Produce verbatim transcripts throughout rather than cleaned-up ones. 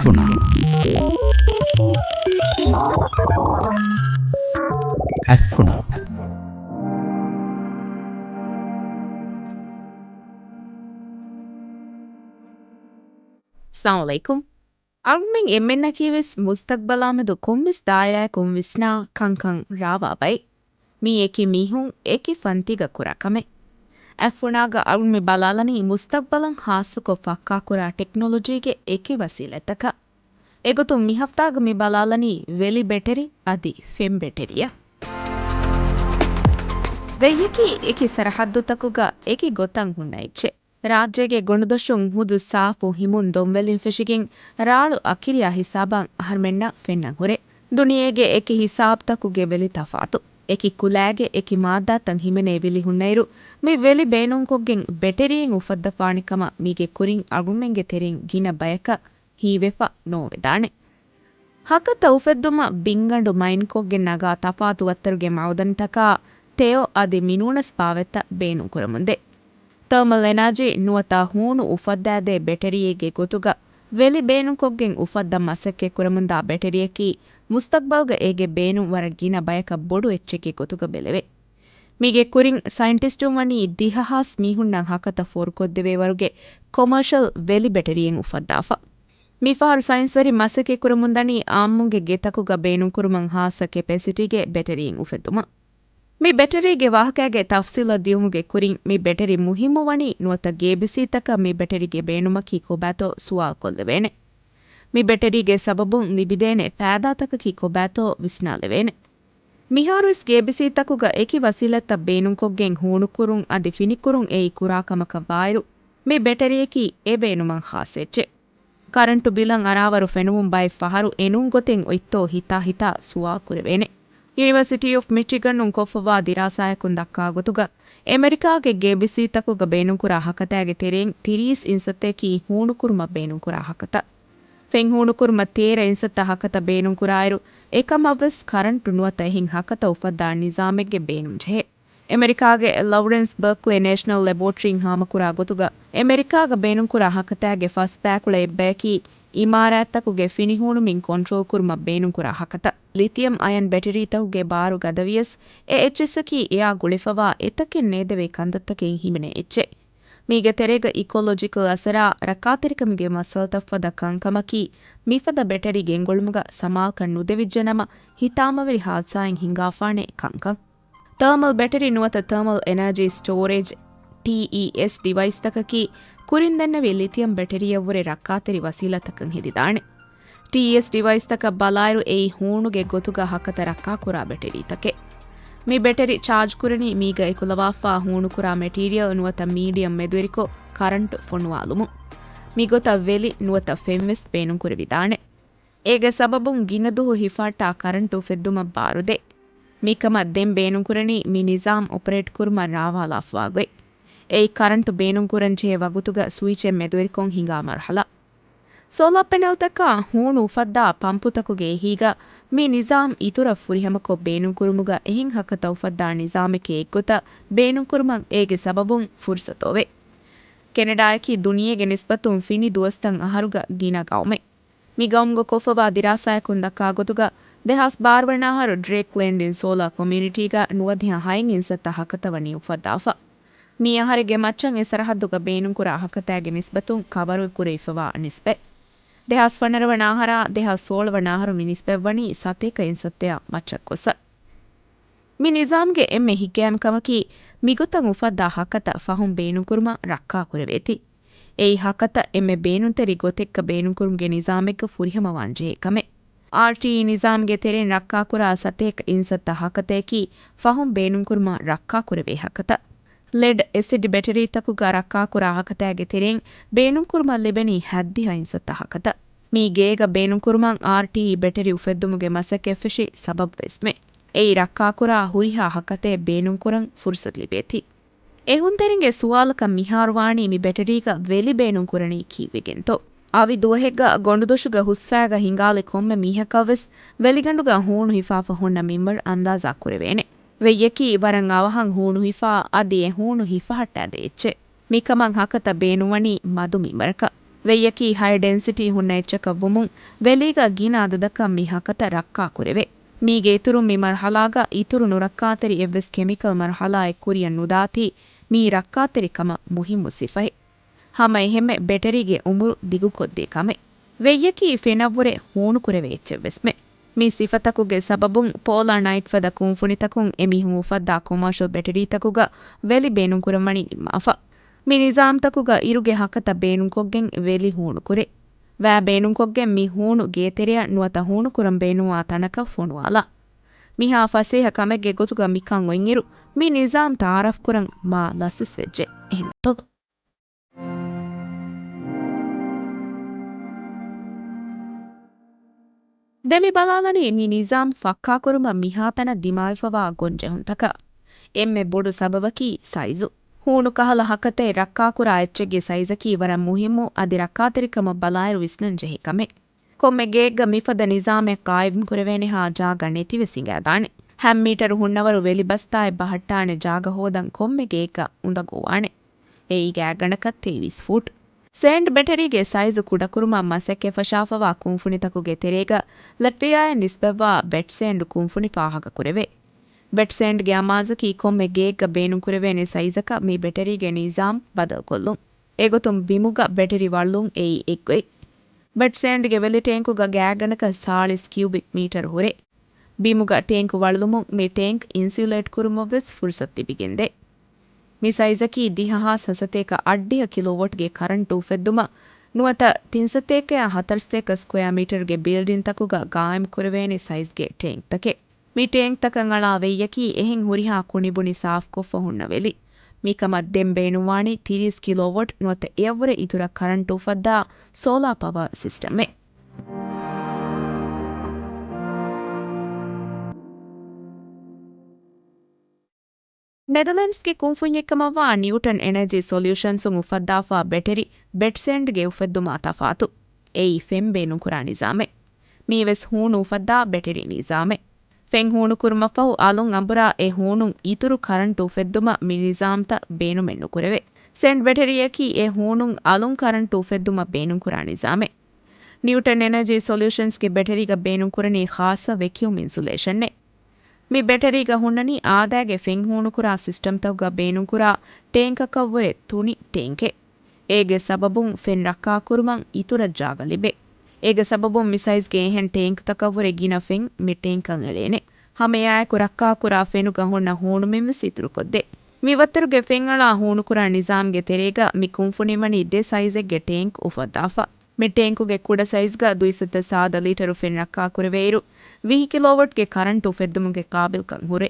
އަތްފުނަ. އަތްފުނަ. އައްސަލާމު ޢަލައިކުމް. އަޅުގަނޑުމެން އެންމެންނަކީވެސް މުސްތަޤްބަލާމެދު ކޮންމެސް ދާއިރާއަކުން ވިސްނާ ކަންކަން ރާވާ ބައެއް. މީ އެކި މީހުން އެކި ފަންތީގަ ކުރާ ކަމެއް. އަތްފުނާގަ އަޅުން މި ބަލާލަނީ މުސްތަޤްބަލަށް ޚާއްޞަކޮށް ފައްކާކުރާ ޓެކްނޮލޮޖީގެ އެކި ވަސީލަތްތަކަށް. އެގޮތުން މި ހަފްތާގަ މި ބަލާލަނީ ވެލި ބެޓެރި އަދި ފެން ބެޓެރިއަށް. ވެއްޔަކީ އެކި ސަރަޙައްދުތަކުގަ އެކި ގޮތަށް ހުންނަ އެއްޗެއް. ރާއްޖޭގެ ގޮނޑުދޮށުން ހުދު ސާފު ހިމުން ދޮންވެލިން ފެށިގެން ރާޅު އަކިރިޔާ ހިސާބަށް އަހަރުމެންނަށް ފެންނަން ހުރޭ. ދުނިޔޭގެ އެކި ހިސާބުތަކުގެ ވެލި ތަފާތު. އެކި ކުލައިގެ އެކި މާއްދާތައް ހިމެނޭ ވިލި ހުންނައިރު، މި ވެލި ބޭނުންކޮށްގެން ބެޓެރީއެއް އުފައްދަފާނެ ކަމަށް މީގެ ކުރިން އަޅުގަނޑުމެންގެ ތެރެއިން ގިނަ ބަޔަކަށް ހީވެފަ ނޯވެދާނެ. ހަކަތަ އުފެއްދުމަށް ބިންގަނޑު މައިންކޮށްގެން ނަގާ ތަފާތު ވައްތަރުގެ މައުދަންތަކާ ތެޔޮ އަދި މިނޫނަސް ބާވަތްތައް ބޭނުންކުރަމުންދޭ. ތާމަލް އެނާޖީ ނުވަތަ ހޫނު އުފައްދާދޭ ބެޓެރީއެއްގެ ގޮތުގަ ވެލި ބޭނުންކޮށްގެން އުފައްދަން މަސައްކަތްކުރަމުންދާ ބެޓެރީއަކީ މުސްތަޤްބަލްގަ އޭގެ ބޭނުން ވަރަށް ގިނަ ބަޔަކަށް ބޮޑު އެއްޗެއްގެ ގޮތުގަ ބެލެވޭ. މީގެ ކުރިން ސައިންޓިސްޓުން ވަނީ ދިހަ ހާސް މީހުންނަށް ހަކަތަ ފޯރުކޮށްދެވޭ ވަރުގެ ކޮމާޝަލް ވެލި ބެޓެރީއެއް އުފައްދާފަ. މިފަހަރު ސައިންސްވެރިން މަސައްކަތްކުރަމުންދަނީ އާއްމުންގެ ގެތަކުގަ ބޭނުންކުރުމަށް ހާއްސަ ކެޕޭސިޓީގެ ބެޓެރީއެއް އުފެއްދުމަށް. މި ބެޓެރީގެ ވާހަކައިގެ ތަފްސީލަށް ދިޔުމުގެ ކުރިން މި ބެޓެރީ މުހިއްމު ވަނީ ނުވަތަ ގޭބިސީތަކަށް މި ބެޓެރީގެ ބޭނުމަކީ ކޮބާތޯ ސުވާލުކޮށްލެވޭނެ. މި ބެޓެރީގެ ސަބަބުން ލިބިދޭނެ ފައިދާތަކަކީ ކޮބާތޯ ވިސްނާލެވޭނެ. މިހާރުވެސް ގޭބިސީތަކުގަ އެކި ވަސީލަތްތައް ބޭނުންކޮށްގެން ހޫނުކުރުން އަދި ފިނިކުރުން އެއީ ކުރާ ކަމަކަށް ވާއިރު، މި ބެޓެރީއަކީ އެ ބޭނުމަށް ޚާއްޞަ އެއްޗެއް. ކަރަންޓު ބިލަށް އަރާވަރު ފެނުމުން ބައެއް ފަހަރު އެނޫން ގޮތެއް އޮތްތޯ ހިތާ ހިތާ ސުވާލު ކުރެވޭނެ. ޔުނިވަރސިޓީ އޮފް މިޗިގަންއުން ކޮށްފަވާ ދިރާސާއަކުން ދައްކާ ގޮތުގަ، އެމެރިކާގެ ގޭބިސީތަކުގަ ބޭނުންކުރާ ހަކަތާގެ ތެރެއިން ތިރީސް އިންސައްތައަކީ ހޫނުކުރުމަށް ބޭނުންކުރާ ހަކަތަ. ފެން ހޫނުކުރުމަށް ތޭރަ އިންސައްތަ ހަކަތަ ބޭނުންކުރާއިރު، އެކަމަށްވެސް ކަރަންޓު ނުވަތަ އެހެން ހަކަތަ އުފައްދާ ނިޒާމެއްގެ ބޭނުންޖެހޭ. އެމެރިކާގެ ލައުރެންސް ބަރކްލޭ ނޭޝަނަލް ލެބޯޓްރީން ހާމަކުރާ ގޮތުގަ، އެމެރިކާގަ ބޭނުންކުރާ ހަކަތާގެ ފަސް ބައިކުޅަ އެއްބަޔަކީ އިމާރާތްތަކުގެ ފިނިހޫނުމިން ކޮންޓްރޯލް ކުރުމަށް ބޭނުންކުރާ ހަކަތަ. ލިތިއަމް އަޔަން ބެޓެރީތަކުގެ ބާރު ގަދަވިޔަސް، އެ އެއްޗިއްސަކީ އެއާ ގުޅިފަވާ އެތަކެއް ނޭދެވޭ ކަންތައްތަކެއް ހިމެނޭ އެއްޗެއް. މީގެ ތެރޭގަ އިކޮލޮޖިކަލް އަސަރާ، ރައްކާތެރިކަމުގެ މައްސަލަތައްފަދަ ކަންކަމަކީ، މިފަދަ ބެޓެރީ ގެންގުޅުމުގަ ސަމާލުކަން ނުދެވިއްޖެނަމަ، ހިތާމަވެރި ހާދިސާއެއް ހިނގާފާނެ ކަންކަން. ތާމަލް ބެޓެރީ ނުވަތަ ތާމަލް އެނާޖީ ސްޓޯރޭޖް، ޓީއީއެސް، ޑިވައިސްތަކަކީ، ކުރިން ދަންނަވި ލިތިއަމް ބެޓެރީއަށްވުރެ ރައްކާތެރި ވަސީލަތަކަށް ހެދިދާނެ. ޓީއީއެސް ޑިވައިސްތަކަށް ބަލާއިރު އެއީ ހޫނުގެ ގޮތުގަ ހަކަތަ ރައްކާކުރާ ބެޓެރީތަކެއް. މި ބެޓެރި ޗާޖްކުރަނީ މީގަ އެކުލަވާފާ ހޫނުކުރާ މެޓީރިއަލް ނުވަތަ މީޑިއަމް މެދުވެރިކޮށް ކަރަންޓު ފޮނުވާލުމުން. މިގޮތަށް ވެލި ނުވަތަ ފެންވެސް ބޭނުންކުރެވިދާނެ. އޭގެ ސަބަބުން ގިނަ ދުވަހު ހިފަހައްޓާ ކަރަންޓު އުފެއްދުމަށް ބާރުދޭ. މިކަމަށް ދެން ބޭނުންކުރަނީ މި ނިޒާމް އޮޕަރޭޓްކުރުމަށް ރާވާލާފަވާ ގޮތް. އެއީ ކަރަންޓު ބޭނުންކުރަންޖެހޭ ވަގުތުގަ ސުއިޗެއް މެދުވެރިކޮށް ހިނގާ މަރުހަލާ. ސޯލާ ޕެނަލްތަކާ ހޫނު އުފައްދާ ޕަމްޕުތަކުގެ އެހީގަ މި ނިޒާމް އިތުރަށް ފުރިހަމަކޮށް ބޭނުންކުރުމުގަ އެހެން ހަކަތަ އުފައްދާ ނިޒާމެކޭ އެއްގޮތަށް ބޭނުންކުރުމަށް އޭގެ ސަބަބުން ފުރުސަތު އޮވޭ. ކެނެޑާއަކީ ދުނިޔޭގެ ނިސްބަތުން ފިނި ދުވަސްތައް އަހަރުގަ ގިނަ ގައުމެއް. މި ގައުމުގަ ކޮށްފަވާ ދިރާސާއަކުން ދައްކާ ގޮތުގަ، ދެހާސް ބާރަ ވަނަ އަހަރު ޑްރޭކް ލޭންޑިން ސޯލާ ކޮމިއުނިޓީގަ ނުވަދިހަ ހައެއް އިންސައްތަ ހަކަތަ ވަނީ އުފައްދާފަ. މި އަހަރެއްގެ މައްޗަށް އެ ސަރަހައްދުގަ ބޭނުންކުރާ ހަކަތާގެ ނިސްބަތުން ކަވަރު ކުރެވިފަވާ ނިސްބަތް. ދެހާސް ފަނަރަ ވަނަ އަހަރާ ދެހާސް ސޯޅަ ވަނަ އަހަރު މި ނިސްބަތް ވަނީ ސަތޭކަ އިންސައްތައާ މައްޗަށް ގޮސް. މި ނިޒާމްގެ އެންމެ ހިތްގައިމު ކަމަކީ، މިގޮތަށް އުފައްދާ ހަކަތަ ފަހުން ބޭނުންކުރުމަށް ރައްކާކުރެވޭތީ. އެއީ ހަކަތަ އެންމެ ބޭނުންތެރި ގޮތެއްގަ ބޭނުންކުރުމުގެ ނިޒާމެއްގަ ފުރިހަމަވާން ޖެހޭ ކަމެއް. އާރްޓީއީ ނިޒާމްގެ ތެރެއިން ރައްކާކުރާ ސަތޭކަ އިންސައްތަ ހަކަތައަކީ ފަހުން ބޭނުންކުރުމަށް ރައްކާކުރެވޭ ހަކަތަ. ލެޑް އެސިޑް ބެޓެރީތަކުގަ ރައްކާކުރާ ހަކަތާގެ ތެރެއިން ބޭނުންކުރުމަށް ލިބެނީ ހަތްދިހަ އިންސައްތަ ހަކަތަ. މީ ގޭގަ ބޭނުންކުރުމަށް އާރްޓީއީ ބެޓެރީ އުފެއްދުމުގެ މަސައްކަތް ފެށި ސަބަބުވެސްމެ. އެއީ ރައްކާކުރާ ހުރިހާ ހަކަތައެއް ބޭނުންކުރަން ފުރުސަތު ލިބޭތީ. އެހުންތެރިންގެ ސުވާލަކަށް މިހާރު ވާނީ މި ބެޓެރީގަ ވެލި ބޭނުން ކުރަނީ ކީއްވެގެންތޯ؟ އަވި ދުވަހެއްގަ ގޮނޑުދޮށުގަ ހުސްފައިގަ ހިނގާލި ކޮންމެ މީހަކަށްވެސް ވެލިގަނޑުގަ ހޫނު ހިފާފަ ހުންނަ މިންވަރު އަންދާޒާ ކުރެވޭނެ. ވެއްޔަކީ ވަރަށް އަވަހަށް ހޫނު ހިފާ އަދި އެ ހޫނު ހިފަހައްޓާދޭ އެއްޗެއް. މިކަމަށް ހަކަތަ ބޭނުންވަނީ މަދު މިންވަރަކަށް. ވެއްޔަކީ ހައި ޑެންސިޓީ ހުންނަ އެއްޗަކަށް ވުމުން، ވެލީގަ ގިނަ އަދަދަކަށް މި ހަކަތަ ރައްކާކުރެވޭ. މީގެ އިތުރުން މި މަރުހަލާގަ އިތުރު ނުރައްކާތެރި އެއްވެސް ކެމިކަލް މަރުހަލާއެއް ކުރިއަށް ނުދާތީ، މީ ރައްކާތެރިކަމަށް މުހިއްމު ސިފައެއް. ހަމައެހެންމެ ބެޓެރީގެ އުމުރު ދިގުކޮށްދޭ ކަމެއް. ވެއްޔަކީ ފެނަށްވުރެ ހޫނުކުރެވޭ އެއްޗެއްވެސްމެ. މި ސިފަތަކުގެ ސަބަބުން ޕޯލާ ނައިޓް ފަދަ ކުންފުނިތަކުން އެމީހުން އުފައްދާ ކޮމާޝަލް ބެޓެރީތަކުގަ ވެލި ބޭނުންކުރަންވަނީ ނިންމާފަ. މި ނިޒާމްތަކުގަ އިރުގެ ހަކަތަ ބޭނުންކޮށްގެން ވެލި ހޫނުކުރޭ. ވައި ބޭނުންކޮށްގެން މި ހޫނު ގޭތެރެއަށް ނުވަތަ ހޫނުކުރަން ބޭނުންވާ ތަނަކަށް ފޮނުވާލާ. މިހާ ފަސޭހަ ކަމެއްގެ ގޮތުގަ މިކަން އޮތްއިރު، މި ނިޒާމް ތައާރަފްކުރަން މާ ލަސްވެސް ވެއްޖެ. އެހެންތޯ؟ ދެން މި ބަލާލަނީ މި ނިޒާމް ފައްކާކުރުމަށް މިހާތަނަށް ދިމާވެފަވާ ގޮންޖެހުންތަކަށް. އެންމެ ބޮޑު ސަބަބަކީ ސައިޒު. ހޫނު ކަހަލަ ހަކަތައެއް ރައްކާކުރާ އެއްޗެއްގެ ސައިޒަކީ ވަރަށް މުހިއްމު، އަދި ރައްކާތެރިކަމަށް ބަލާއިރު ވިސްނަން ޖެހޭ ކަމެއް. ކޮންމެ ގެއެއްގަ މިފަދަ ނިޒާމެއް ޤާއިމްކުރެވޭނެހާ ޖާގަ ނެތިވެސް ހިނގާދާނެ. ހަ މީޓަރު ހުންނަވަރު ވެލި ބަސްތާއެއް ބަހައްޓާނެ ޖާގަ ހޯދަން ކޮންމެ ގެއެއްގަ އުނދަގޫވާނެ. އެއީ ގާތްގަނޑަކަށް ތޭވީސް ފޫޓް. ސޭންޑް ބެޓެރީގެ ސައިޒު ކުޑަކުރުމަށް މަސައްކަތް ފަށާފަވާ ކުންފުނިތަކުގެ ތެރޭގަ ލަޓްވިއާއަށް ނިސްބަތްވާ ބެޓް ސޭންޑް ކުންފުނި ފާހަގަކުރެވޭ. ބެޓް ސޭންޑްގެ އަމާޒަކީ ކޮންމެ ގެއެއްގަ ބޭނުންކުރެވޭނެ ސައިޒަކަށް މި ބެޓެރީގެ ނިޒާމް ބަދަލުކޮށްލުން. އެގޮތުން ބިމުގަ ބެޓެރި ވަޅުލުން އެއީ އެއްގޮތް. ބެޓް ސޭންޑްގެ ވެލި ޓޭންކުގަ ގާތްގަނޑަކަށް ސާޅީސް ކިއުބިކް މީޓަރު ހުރޭ. ބިމުގަ ޓޭންކް ވަޅުލުމުން މި ޓޭންކް އިންސިއުލޭޓް ކުރުމަށްވެސް ފުރުސަތު ލިބިގެންދޭ. މި ސައިޒަކީ ދިހަ ހާސް ހަސަތޭކަ އަށްޑިހަ ކިލޯވަޓްގެ ކަރަންޓު އުފެއްދުމަށް ނުވަތަ ތިންސަތޭކަ ހަތަރުސަތޭކަ ސްކޮޔާ މީޓަރުގެ ބިލްޑިންތަކުގަ ގާއިމްކުރެވޭނެ ސައިޒްގެ ޓޭންކްތަކެއް. މި ޓޭންކްތަކަށް އަޅާ ވެއްޔަކީ އެހެން ހުރިހާ ކުނިބުނި ސާފްކޮށްފަ ހުންނަ ވެލި. މިކަމަށް ދެން ބޭނުންވާނީ ތިރީސް ކިލޯވަޓް ނުވަތަ އެއަށްވުރެ އިތުރަށް ކަރަންޓު އުފައްދާ ސޯލާ ޕަވަރ ސިސްޓަމެއް. ނެދަލެންޑްސްގެ ކުންފުންޏެއްކަމަށްވާ ނިއުޓަން އެނަޖީ ސޮލިއުޝަންސުން އުފައްދާފާ ބެޓެރި ބެޓް ސޭންޑްގެ އުފެއްދުމާ ތަފާތު. އެއީ ފެން ބޭނުންކުރާ ނިޒާމެއް. މީވެސް ހޫނު އުފައްދާ ބެޓެރި ނިޒާމެއް. ފެން ހޫނުކުރުމަށްފަހު އަލުން އަނބުރާ އެ ހޫނުން އިތުރު ކަރަންޓު އުފެއްދުމަށް މި ނިޒާމްތައް ބޭނުމެއް ނުކުރެވޭ. ސޭންޑް ބެޓެރިއަކީ އެ ހޫނުން އަލުން ކަރަންޓު އުފެއްދުމަށް ބޭނުންކުރާ ނިޒާމެއް. ނިއުޓަން އެނަޖީ ސޮލިއުޝަންސްގެ ބެޓެރީގަ ބޭނުންކުރަނީ ޚާއްޞަ ވެކިއުމް އިންސުލޭޝަނެއް. މި ބެޓެރީގަ ހުންނަނީ އާދައިގެ ފެން ހޫނުކުރާ ސިސްޓަމްތަކުގަ ބޭނުންކުރާ ޓޭންކަކަށްވުރެ ތުނި ޓޭންކެއް. އޭގެ ސަބަބުން ފެން ރައްކާކުރުމަށް އިތުރަށް ޖާގަ ލިބޭ. އޭގެ ސަބަބުން މި ސައިޒްގެ އެހެން ޓޭންކްތަކަށްވުރެ ގިނަ ފެން މި ޓޭންކަށް އެޅޭނެ. ހަމައެއާއެކު ރައްކާކުރާ ފެނުގަ ހުންނަ ހޫނުމެއްވެސް އިތުރުކޮށްދޭ. މި ވައްތަރުގެ ފެންއަޅާ ހޫނުކުރާ ނިޒާމްގެ ތެރޭގަ މި ކުންފުނިން ވަނީ ދެ ސައިޒެއްގެ ޓޭންކް އުފައްދާފަ. މި ޓޭންކުގެ ކުޑަ ސައިޒްގަ ދުއިސައްތަ ސާދަ ލީޓަރު ފެން ރައްކާކުރެވޭއިރު، ވިހި ކިލޯވަޓްގެ ކަރަންޓު އުފެއްދުމުގެ ޤާބިލްކަން ހުރޭ.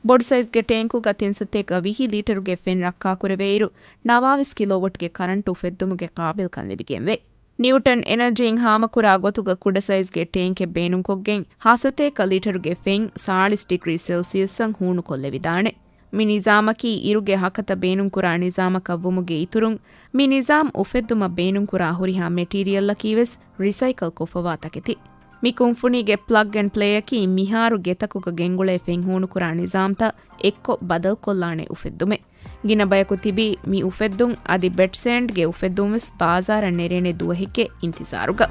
ބޮޑު ސައިޒްގެ ޓޭންކުގަ ތިންސަތޭކަ ވިހި ލީޓަރުގެ ފެން ރައްކާކުރެވޭއިރު، ނަވާވީސް ކިލޯވަޓްގެ ކަރަންޓު އުފެއްދުމުގެ ޤާބިލްކަން ލިބިގެންވޭ. ނިއުޓަން އެނަޖީން ހާމަކުރާ ގޮތުގަ ކުޑަ ސައިޒްގެ ޓޭންކެއް ބޭނުންކޮށްގެން، ހާސަތޭކަ ލީޓަރުގެ ފެން ސާޅީސް ޑިގްރީ ސެލްސިއަސްއަށް ހޫނުކޮށްލެވިދާނެ. މި ނިޒާމަކީ އިރުގެ ހަކަތަ ބޭނުންކުރާ ނިޒާމަކަށް ވުމުގެ އިތުރުން، މި ނިޒާމް އުފެއްދުމަށް ބޭނުންކުރާ ހުރިހާ މެޓީރިއަލްއަކީވެސް ރިސައިކަލް ކޮށްފަވާ ތަކެތި. މި ކުންފުނީގެ ޕްލަގް އެންޑް ޕްލޭއަކީ މިހާރު ގެތަކުގަ ގެންގުޅޭ ފެން ހޫނުކުރާ ނިޒާމްތައް އެއްކޮށް ބަދަލުކޮށްލާނެ އުފެއްދުމެއް. ގިނަ ބަޔަކު ތިބީ މި އުފެއްދުން އަދި ބެޓް ސޭންޑްގެ އުފެއްދުންވެސް ބާޒާރަށް ނެރޭނެ ދުވަހެއްގެ އިންތިޒާރުގަ.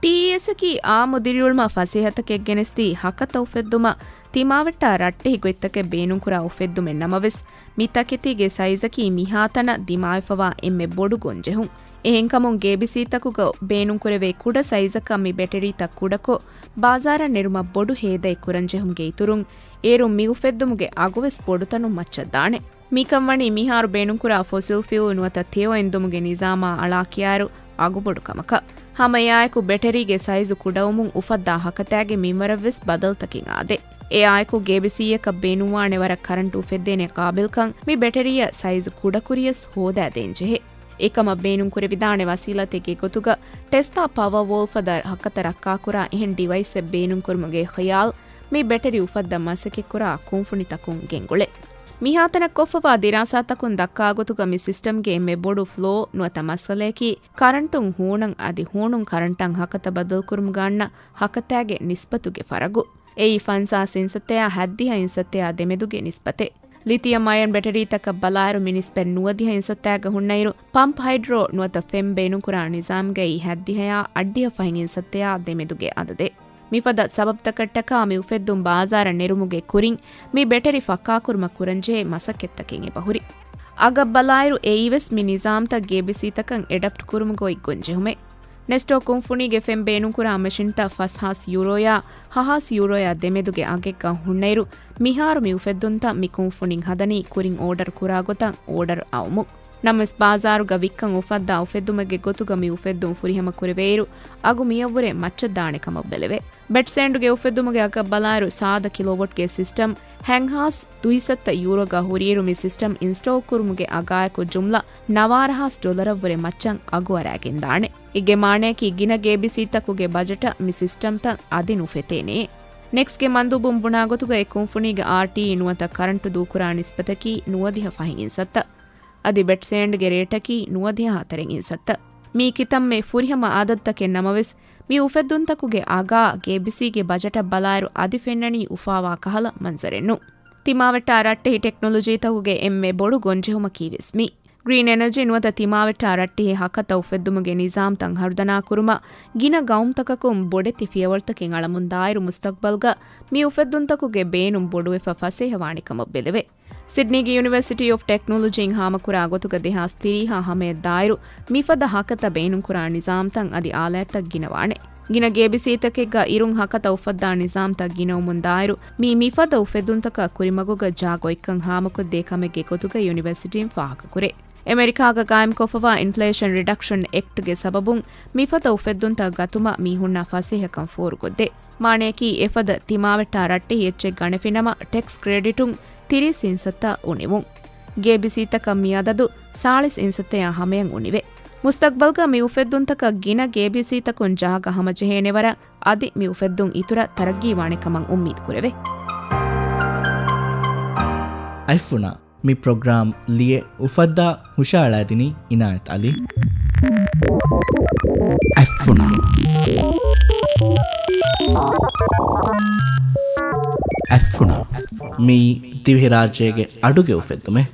ޓީއީއެސްއަކީ އާއްމު ދިރިއުޅުމަށް ފަސޭހަތަކެއް ގެނެސްދީ ހަކަތަ އުފެއްދުމަށް ތިމާވެއްޓާ ރައްޓެހި ގޮތްތަކެއް ބޭނުންކުރާ އުފެއްދުމެއް ނަމަވެސް، މި ތަކެތީގެ ސައިޒަކީ މިހާތަނަށް ދިމާވެފަވާ އެންމެ ބޮޑު ގޮންޖެހުން. އެހެންކަމުން ގޭބިސީތަކުގަ ބޭނުންކުރެވޭ ކުޑަ ސައިޒަކަށް މި ބެޓެރީތައް ކުޑަކޮށް، ބާޒާރަށް ނެރުމަށް ބޮޑު ހޭދައެއް ކުރަންޖެހުމުގެ އިތުރުން، އޭރުން މި އުފެއްދުމުގެ އަގުވެސް ބޮޑުތަނުން މައްޗަށް ދާނެ. މިކަން ވަނީ މިހާރު ބޭނުންކުރާ ފޮސިލް ފިއުލް ނުވަތަ ތެޔޮ އެންދުމުގެ ނިޒާމާ އަޅާ ކިޔާއިރު އަގުބޮޑު ކަމަކަށް. ހަމައެއާއެކު ބެޓެރީގެ ސައިޒު ކުޑަވުމުން އުފައްދާ ހަކަތާގެ މިންވަރަށްވެސް ބަދަލުތަކެއް އާދޭ. އެއާއެކު ގޭބިސީއަކަށް ބޭނުންވާނެ ވަރަށް ކަރަންޓު އުފެއްދޭނެ ޤާބިލްކަން މި ބެޓެރީއަށް ސައިޒު ކުޑަކުރިޔަސް ހޯދާ ދޭންޖެހޭ. އެކަމަށް ބޭނުންކުރެވިދާނެ ވަސީލަތެއްގެ ގޮތުގަ ޓެސްލާ ޕަވަރ ވޯލް ފަދަ ހަކަތަ ރައްކާކުރާ އެހެން ޑިވައިސްއެއް ބޭނުންކުރުމުގެ ޚިޔާލް މި ބެޓެރި އުފައްދަން މަސައްކަތްކުރާ ކުންފުނިތަކުން ގެންގުޅޭ. މިހާތަނަށް ކޮށްފަވާ ދިރާސާތަކުން ދައްކާ ގޮތުގަ މި ސިސްޓަމްގެ އެންމެ ބޮޑު ފްލޯ ނުވަތަ މައްސަލަޔަކީ ކަރަންޓުން ހޫނަން އަދި ހޫނުން ކަރަންޓަށް ހަކަތަ ބަދަލުކުރުމުގަ އަންނަ ހަކަތާގެ ނިސްބަތުގެ ފަރަގު. އެއީ ފަންސާސް އިންސައްތަޔާ ހަތްދިހަ އިންސައްތަޔާ ދެމެދުގެ ނިސްބަތެއް. ލިތިއަމް އަޔަން ބެޓަރީތަކަށް ބަލާއިރު މި ނިސްބަތް ނުވަދިހަ އިންސައްތައިގަ ހުންނައިރު، ޕަމްޕް ހައިޑްރޯ ނުވަތަ ފެން ބޭނުންކުރާ ނިޒާމްގައި ހައްދިހަޔާ އަށްޑިހަ ފަހެއް އިންސައްތަޔާ ދެމެދުގެ އަދަދެއް. މިފަދަ ސަބަބުތަކަށްޓަކާ މި އުފެއްދުން ބާޒާރަށް ނެރުމުގެ ކުރިން މި ބެޓަރި ފައްކާކުރުމަށް ކުރަންޖެހޭ މަސައްކަތްތަކެއް އެބަހުރި. އަގަށް ބަލާއިރު އެއީވެސް މި ނިޒާމްތައް ގޭބިސީތަކަށް އެޑަޕްޓް ކުރުމުގައި ގޮންޖެހުމެއް. ނެސްޓޯ ކުންފުނީގެ ފެން ބޭނުންކުރާ މެޝިންތައް ފަސް ހާސް ޔޫރޯޔާ ހަ ހާސް ޔޫރޯޔާ ދެމެދުގެ އަގެއްގަ ހުންނައިރު، މިހާރު މި އުފެއްދުންތައް މި ކުންފުނިން ހަދަނީ ކުރިން އޯޑަރު ކުރާ ގޮތަށް އޯޑަރު އައުމުން. ނަމަވެސް، ބާޒާރުގަ ވިއްކަން އުފައްދާ އުފެއްދުމެއްގެ ގޮތުގަ މި އުފެއްދުން ފުރިހަމަ ކުރެވޭއިރު، އަގު މިއަށްވުރެ މައްޗަށް ދާނެ ކަމަށް ބެލެވޭ. ބެޓްސޭންޑްގެ އުފެއްދުމުގެ އަގަށް ބަލާއިރު، ސާދަ ކިލޯވަޓްގެ ސިސްޓަމް ހަ ހާސް ދުއިސައްތަ ޔޫރޯގަ ހުރިއިރު، މި ސިސްޓަމް އިންސްޓޯލް ކުރުމުގެ އަގާއެކު ޖުމްލަ ނަވާރަ ހާސް ޑޮލަރަށްވުރެ މައްޗަށް އަގު އަރާގެންދާނެ. އޭގެ މާނަޔަކީ، ގިނަ ގޭބިސީތަކުގެ ބަޖެޓަށް މި ސިސްޓަމްތައް އަދި ނުފެތޭނެ. ނެކްސްގެ މަންދޫބުން ބުނާގޮތުގައި، ކުންފުނީގެ އާރްޓީއީ ނުވަތަ ކަރަންޓު ދޫކުރާ ނިސްބަތަކީ ނުވަދިހަ ފަހެއް އިންސައްތަ. އަދި ބެޓްސޭންޑްގެ ރޭޓަކީ ނުވަދިހަ ހަތަރެއް އިންސައްތަ. މީ ކިތަންމެ ފުރިހަމަ އަދަދުތަކެއް ނަމަވެސް، މި އުފެއްދުންތަކުގެ އަގާ ގޭބިސީގެ ބަޖެޓަށް ބަލާއިރު އަދި ފެންނަނީ އުފާވާ ކަހަލަ މަންޒަރެއް ނޫން. ތިމާވެއްޓާ ރައްޓެހި ޓެކްނޮލޮޖީތަކުގެ އެންމެ ބޮޑު ގޮންޖެހުމަކީ ވެސް މީ. ގްރީން އެނަޖީ ނުވަތަ ތިމާވެއްޓާ ރައްޓެހި ހަކަތަ އުފެއްދުމުގެ ނިޒާމްތައް ހަރުދަނާކުރުމަށް ގިނަ ގައުމުތަކަކުން ބޮޑެތި ފިޔަވަޅުތަކެއް އަޅަމުންދާއިރު، މުސްތަގްބަލްގަ މި އުފެއްދުންތަކުގެ ބޭނުން ބޮޑުވެފަ ފަސޭހަވާނެ ކަމަށް ބެލެވޭ. ސިޑްނީގެ ޔުނިވަރސިޓީ އޮފް ޓެކްނޮލޮޖީން ހާމަކުރާ ގޮތުގަ ދެހާސް ތިރީހާ ހަމަޔަށް ދާއިރު، މިފަދަ ހަކަތަ ބޭނުންކުރާ ނިޒާމްތައް އަދި އާލާތްތައް ގިނަވާނެ. ގިނަ ގޭބިސީތަކެއްގަ އިރުން ހަކަތަ އުފައްދާ ނިޒާމްތައް ގިނަވުމުން ދާއިރު، މީ މިފަދަ އުފެއްދުންތަކަށް ކުރިމަގުގަ ޖާ ގޮތްކަން ހާމަކޮށްދޭ ކަމެއްގެ ގޮތުގަ ޔުނިވަރސިޓީން ފާހަގަކުރޭ. އެމެރިކާގަ ގާއިމްކޮށްފަވާ އިންފްލޭޝަން ރިޑަކްޝަން އެކްޓްގެ ސަބަބުން މިފަދަ އުފެއްދުންތައް ގަތުމަށް މީހުންނަށް ފަސޭހަކަން ފޯރުކޮށްދޭ. މާނަޔަކީ، އެފަދަ ތިމާވެއްޓާ ރައްޓެހި އެއްޗެއް ގަނެފިނަމަ، ޓެކްސް ކްރެޑިޓުން ތިރީސް އިންސައްތަ އުނިވުން. ގޭބިސީތަކަށް މި އަދަދު ސާޅީސް އިންސައްތަޔާ ހަމަޔަށް އުނިވޭ. މުސްތަގްބަލްގަ މި އުފެއްދުންތަކަށް ގިނަ ގޭބިސީތަކުން ޖާގަ ހަމަޖެހޭނެ ވަރަށް އަދި މި އުފެއްދުން އިތުރަށް ތަރައްގީވާނެ ކަމަށް އުއްމީދު ކުރެވޭ. އަތްފުނާ، މި ޕްރޮގްރާމް ލިޔެ އުފައްދާ ހުށަހަޅައިދިނީ އިނާޔަތް އަލީ. އަތްފުނާ. އަތްފުނާ. މިއީ ދިވެހިރާއްޖޭގެ އަޑުގެ އުފެއްދުމެއް.